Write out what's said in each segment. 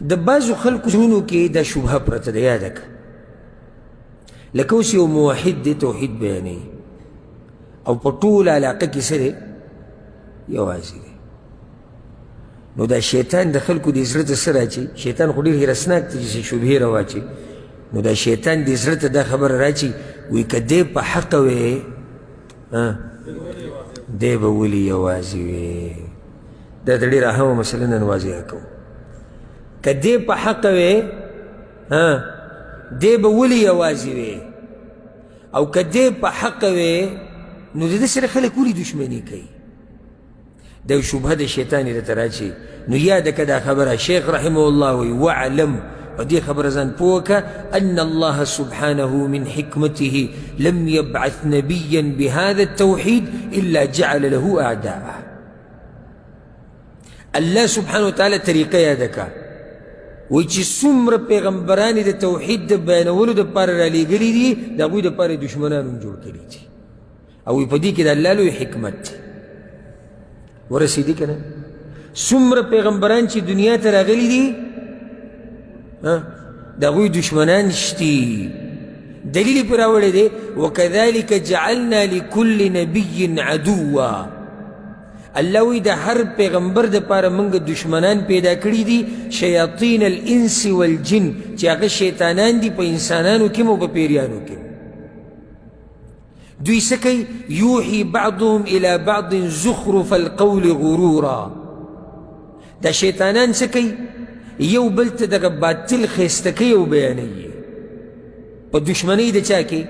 د بعضو خلکو زړونو کې دا شبهه پرته ده، یاده کړه. لکه اوس یو موحد دی، توحید بیانوي او په ټوله علاقه کې څه دی؟ یوازې دی. نو دا شیطان د خلکو د زړه ته څه راچي؟ شیطان خو ډېر حرصناک دی چې شبهې راواچي. نو دا شیطان د زړه ته دا خبره راچي، وایي که دی په حقه وی، دی به ولي یوازې وی. دا د ډېره اهمه مسله نن واضحه کوم. که دی په حقه وی، دی به ولي یوازې وی، او که دی په حقه وی نو د ده سره خلک ولي دښمني کوي؟ دا شبهه د شیطان یې درته راچي. نو یاده که دا خبره، شیخ رحمه الله وایي واعلم، په دې خبره ځان پوه که ان الله سبحانه من حکمته لم يبعث نبيا بهذا التوحيد الا جعل له اعداء. الله سبحانه وتعالی طریقه یاده که، وایي چې څومره پیغمبران یې د توحید د بیانولو دپاره رالیږلي دي، د هغوی دپاره یې دښمنان هم جوړ کړي دي. او په دې کې د الله لوی حکمت دی. ورسېدي که نه؟ څومره پیغمبران چې دنیا ته راغلي دي، د هغوی دښمنان شتي. دلیل یې پرې راوړی دی، وکذلک جعلنا لکل نبی عدوا. الله وایي د هر پیغمبر دپاره موږ دښمنان پیدا کړي دي، شیاطین الانس والجن، چې هغه شیطانان دي په انسانانو کې او په پیریانو کې. دوی څه کوي؟ یوحي بعضهم الى بعض زخرف القول غرورا. دا شیطانان څه کوي؟ یو بل ته دغه باطل ښایسته کوي او بیانوي. په دښمنۍ د چا کې؟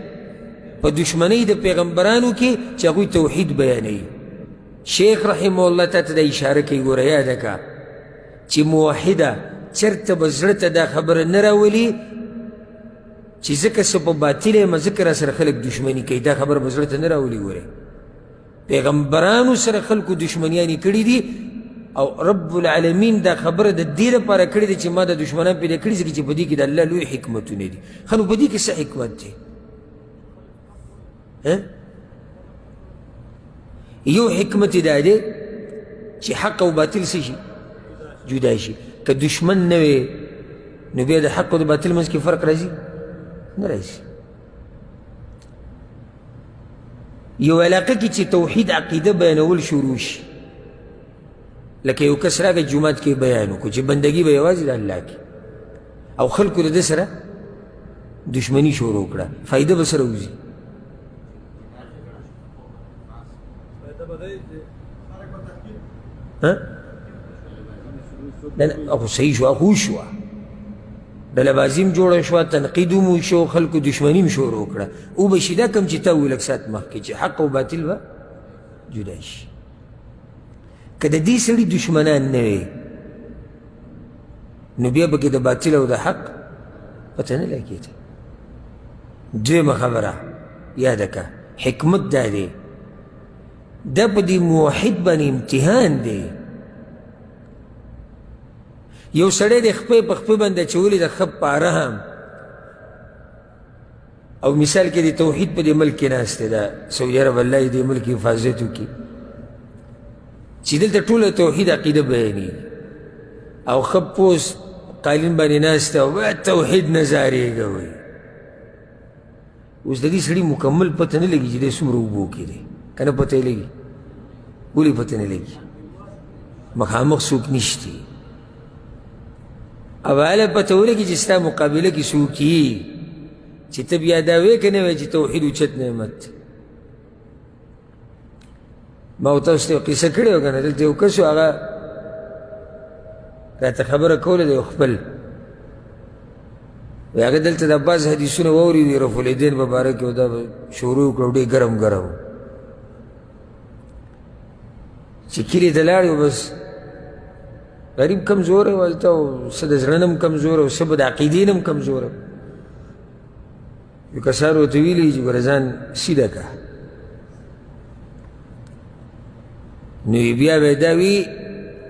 په دښمنۍ د پیغمبرانو کې چې هغوی توحید بیانوي. شیخ رحمه الله تا ته دا اشاره کوي، ګوره یاده که چې موحده چېرته به زړه ته دا خبره نه راولي چې ځکه څه په باطل یم، ځکه را سره خلک دښمني کوي. دا خبره به زړه ته نه راولي. ګورې پیغمبرانو سره خلکو دښمنیانې کړي دي، او رب العالمین دا خبره د دې لپاره کړې ده چې ما دا دښمنان پیدا کړي، ځکه چې په دې کې د الله لوی حکمتونه دي. ښه نو په دې کې څه حکمت دی؟ یو حکمت یې دا دی چې حق او باطل څه شي؟ جدا شي. که دښمن نه وي نو بیا د حق او د باطل منځ کې فرق راځي؟ نه راځي. یو علاقه کې چې توحید عقیده بیانول شروع شي، لکه یو کس راغی جومات کې بیان وکړو چې بندګي به یوازې د الله کې، او خلکو د ده سره دښمني شروع کړه، فایده به سره وځي. نه خو صحیح شوه، خو شوه، ډله بازي هم جوړه شوه، تنقید هم وشو، خلکو دښمني هم شروع کړه. وبه شي دا کوم چې تا وویل لږ ساعت مخکې چې حق او باطل به جدا شي. که د دې سړي دښمنان نه وي نو بیا پکې د باطل او د حق پته نه لګېده. دویمه خبره یاده که، حکمت دا دی، دا په دې موحد باندې امتحان دی. یو سړی د خپې په خپې باندې اچولې د ښه پاره هم، او مثال کې د توحید په دې ملک کې ناست دی، دا سعودي عرب الله یې دې ملک حفاظت وکړي، چې دلته ټوله توحید عقیده بیانېږي، او ښه پوست قالین باندې ناست دی او توحید نه ځارېږه وایي. اوس د دې سړي مکمل پته نه لګي چې دی څومره اوبو کې دی، که نه پته یې لګي؟ ولې پته نه لګي؟ مخامخ څوک نشتي. او هله پته ولګي چې ستا مقابله کې څوک یي، چې ته بیا دا وایې که نه وایې چې توحید اوچت نعمت دی. ما تاسو ته قصه کړې وه که نه؟ دلته یو کس و، هغه راته خبره کوله د یو خپل، وایي هغه دلته د بعض حدیثونه واورېدي رفع الیدین په باره کې، او دا شروع کړو ډېر ګرم ګرم چې کلي ته لاړ، بس غریب کمزوری و هلته، او څه د زړه نه هم کمزوری او څه به د عقیدې نه هم کمزوری. یو کسانو ورته ویلي چې ګوره ځان سیده کړه. نو بیا به دا وي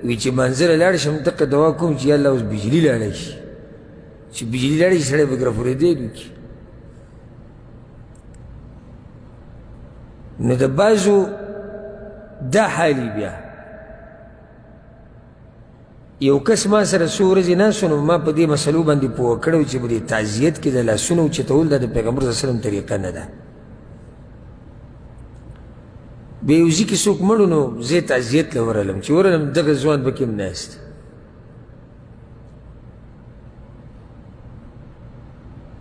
وي چې منظر لاړ شم، دقه دوا کوم چې الله اوس بجلي لاړه شي، چې بجلي لاړه شي سړی به ګرفورېدی وکړي. نو د بعضو دا حالي بیا یو کس ما سره څو ورځې ناست نو ما په دې مسلو باندې پوه کړی چې په دې تعزیت کې د لاسونو اوچتول دا د پیغمبر صلی وسلم طریقه نه ده. بیا یو ځي کې څوک مړ نو زه تعزیت له ورغلم، چې ورغلم دغه ځوان پکې هم ناست.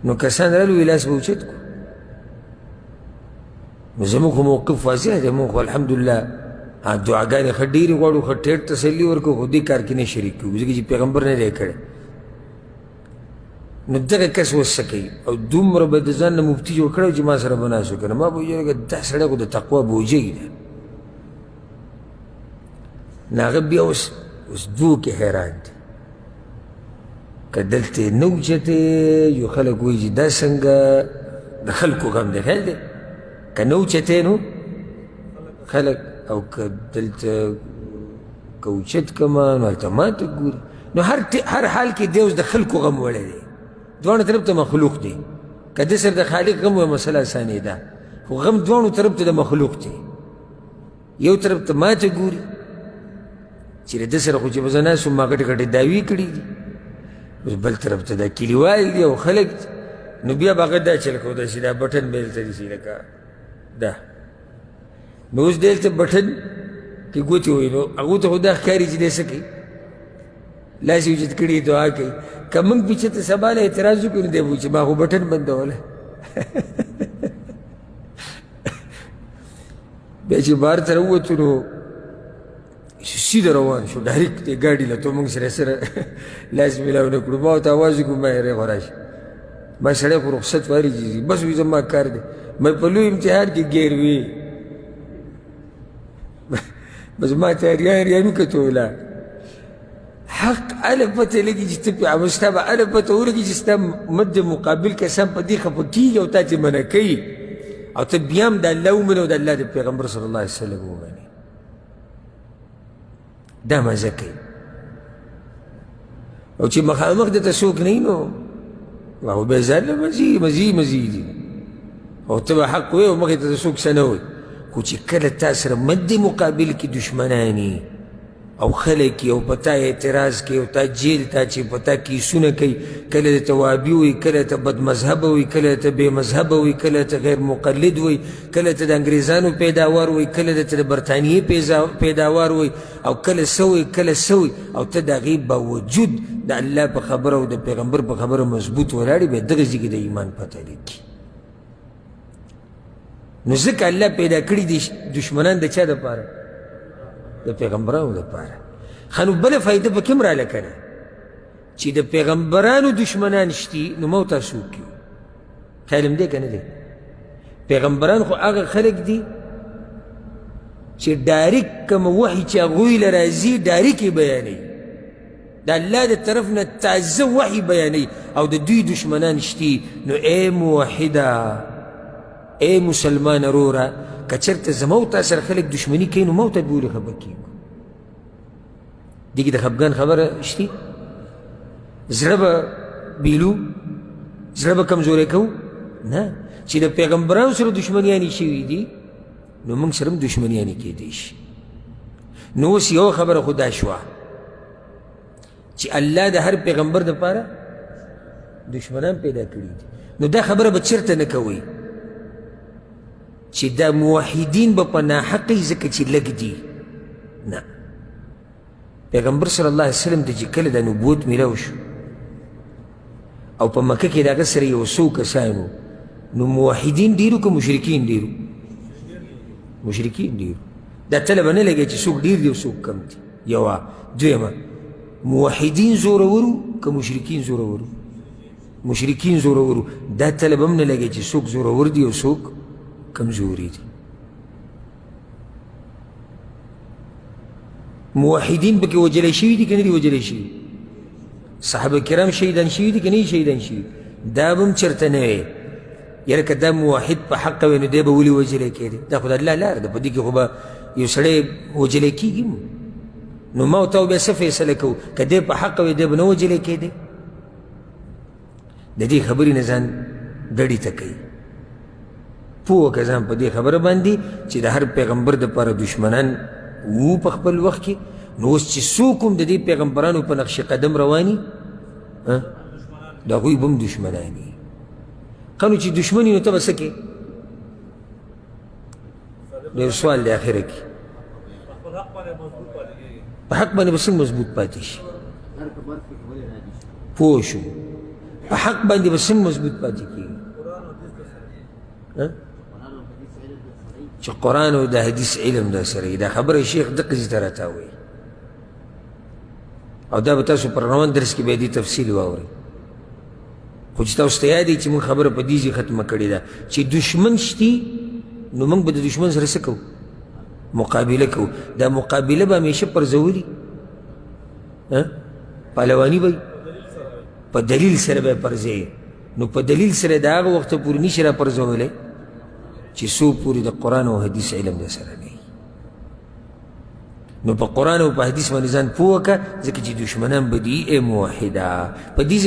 نو کسان رالو وی لاس به اوچت کړو. نو زموږ خو موقف واضح دی، موږ خو الحمدلله دعاګانې ښه ډېرې غواړو، ښه ټیټ تسلي ورکړو، خو دې کار کې نه شریک کړو ځکه چې پیغمبر نه دی کړی. نو دغه کس اوس څه کوي؟ او دومره به د ځان نه مفتي جوړ کړی چې ما سره به ناست که نه، ما به ویل دا سړی خو د تقوا بوجۍ ده. نو هغه بیا اوس دوو کې حیران دی، که دلته یې نه اوچتې یو خلک وایي چې دا څنګه د خلکو غم دی، خیال دی که نه اوچتې نو خلک، او که دلته که اوچت کړمه نو هلته ما ته ګوري. نو هر حال کې دی اوس د خلکو غم وړی دی، دواړو طرف ته مخلوق دی. که ده سره د خالق غم وای مسله اسانې ده، خو غم دواړو طرف ته د مخلوق دی. یو طرف ته ما ته ګوري چې له ده سره خو چې به زه ناست وم ما غټې غټې دعوې کړي دي، اوس بل طرف ته دا کلیوال دي او خلک دي. نو بیا به هغه دا چل کو داسې دا بټن به دلته داسې لکه دا، نو اوس دلته بټن کې ګوتې وهي، نو هغو ته خو دا ښکاري چې دی څه کوي، لاس یې اوچت کړي دعا کوي. که موږ پرې چېرته سبا له اعتراض وکړو نو دی به وایي چې ما خو بټن بندولی. بیا چې بهر ته راووتو نو سیده روان شو، ډایرکټ دی ګاډي له ته موږ سره سره لاس میلاو نه کړو. ما ورته اواز وکړو، ما یې خو راشه، ما سړی خو رخصت واري چې بس وي زما کار دی، ما په لوی امتحان کې ګیر وي، بس ما ته ریان ریان وکتو. ولا حق هله پته لګي چې ته پرې عمل، ستا به هله پته ولګي چې ستا مد مقابل کسان په دې خفه کېږي او تا ترې منع کوي، او ته بیا هم د الله ومنې او د الله د پیغمبر صلی الله علیه وسلم ومنې. دا مزه کوي. او چې مخامخ درته څوک نه وي نو هغه بیا ځان له مزي مزي مزي دي، او ته به حق وایې او مخې ته څوک څه نه وایي. خو چې کله تا سره مد مقابل کې دښمنان او خلک او په تا اعتراض کوي او تا جیل ته اچوي، په تا کیسونه کوي، کله درته وابي وایي، کله درته بدمذهبه وایي، کله درته بې مذهبه وایي، کله درته غیر مقلد وایي، کله درته د انګریزانو پیداوار وایي، کله درته د برتانیې پیداوار وایي، او کله څه وایي کله څه وایي، او ته د هغې باوجود د الله په خبره او د پیغمبر په خبره مضبوط ولاړ یې، بیا دغه ځای کې د ایمان پته لګي. نو ځکه الله پیدا کړي دي دښمنان د چا دپاره؟ د پیغمبرانو دپاره. ښه نو بله فایده پکې هم راله که نه چې د پیغمبرانو دښمنان شتي، نو ما او تا څوک یو؟ خیال هم دی که نه دی؟ پیغمبران خو هغه خلک دي چې ډایرک کومه وحي چې هغوی له راځي ډایرک یې بیانوي، د الله د طرف نه تازه وحي بیانوي، او د دوی دښمنان شتي. نو ای موحده، ای مسلمان وروره، که چېرته زما او تا سره خلک دښمني کوي نو ما او ته به ولې خفه کېږو؟ دې کې د خفګان خبره شتي؟ زړه به بیلو، زړه به کمزوری کوو؟ نه، چې د پیغمبرانو سره دښمنیانې شوي دي نو موږ سره هم دښمنیانې کېدی شي. نو اوس یوه خبره خو دا شوه چې الله د هر پیغمبر دپاره دښمنان پیدا کړي دي. نو دا خبره به چېرته نه کوئ چې دا موحدین به په ناحقه وي ځکه چې لږ دي. نه، پیغمبر صلی الله علیه وسلم ته چې کله د نبوت میلاو شو او په مکه کې د هغه سره یو څو کسان وو، نو موحدین ډېر که مشرکین ډېر؟ مشرکین ډېر. دا تله به نه لګي چې څوک ډېر دي او څوک کم دي. یوه. دویمه، موحدین زورور که مشرکین زورور؟ مشرکین زورور. دا تله به هم نه لګي چې څوک زورور دي او څوک کمزوري دي. موحدین پکې وژل شوي دي که نه دي وژل شوي؟ صحابه کرام شهیدان شوي دي که نه شهیدان شوي؟ دا به هم چېرته نه وي. یاره که دا موحد په حقه وي نو دی به ولې وژلی کېدی؟ دا خو د الله لار ده، په دې کې خو به یو سړی وژلی کېږي. نو ما او تا بیا څه فیصله کوو؟ که دی په حقه وي دی به نه وژلی کېدی؟ د دې خبرې نه ځان ډډې ته کوي. پوه که ځان په دې خبره باندې چې د هر پیغمبر دپاره دښمنان وو په خپل وخت کې، نو اوس چې څوک هم د دې پیغمبرانو په نقش قدم رواني، د هغوی به هم دښمنان وي. ښه نو چې دښمن وي نو ته به څه کوې؟ ډېر سوال دی اخره کې. په حق باندې به څنګه مضبوط پاتې شي؟ پوه شو، په حق باندې به څنګه مضبوط پاتې کېږي؟ چې قرآن او د حدیث علم در سره وي. دا خبره شیخ دقه ځای ته راته وایي، او دا به تاسو پر روان درس کې بیا دې تفصیل واورئ. خو چې تاسو ته یاد چې موږ خبره په دې ځای ختمه کړې ده چې دښمن شتي، نو موږ به د دښمن سره څه کوو؟ مقابله کوو. دا مقابله به همیشه پرځولي، پهلواني به په دلیل سره به پرځوي. نو په دلیل سره د هغه وخته پورې نشي را پرځولی چې څو پورې د قرآن او حدیث علم در سره نه. نو په قرآن او په حدیث باندې ځان پوه کړه، ځکه چې دښمنان به دي ای موحده. په دې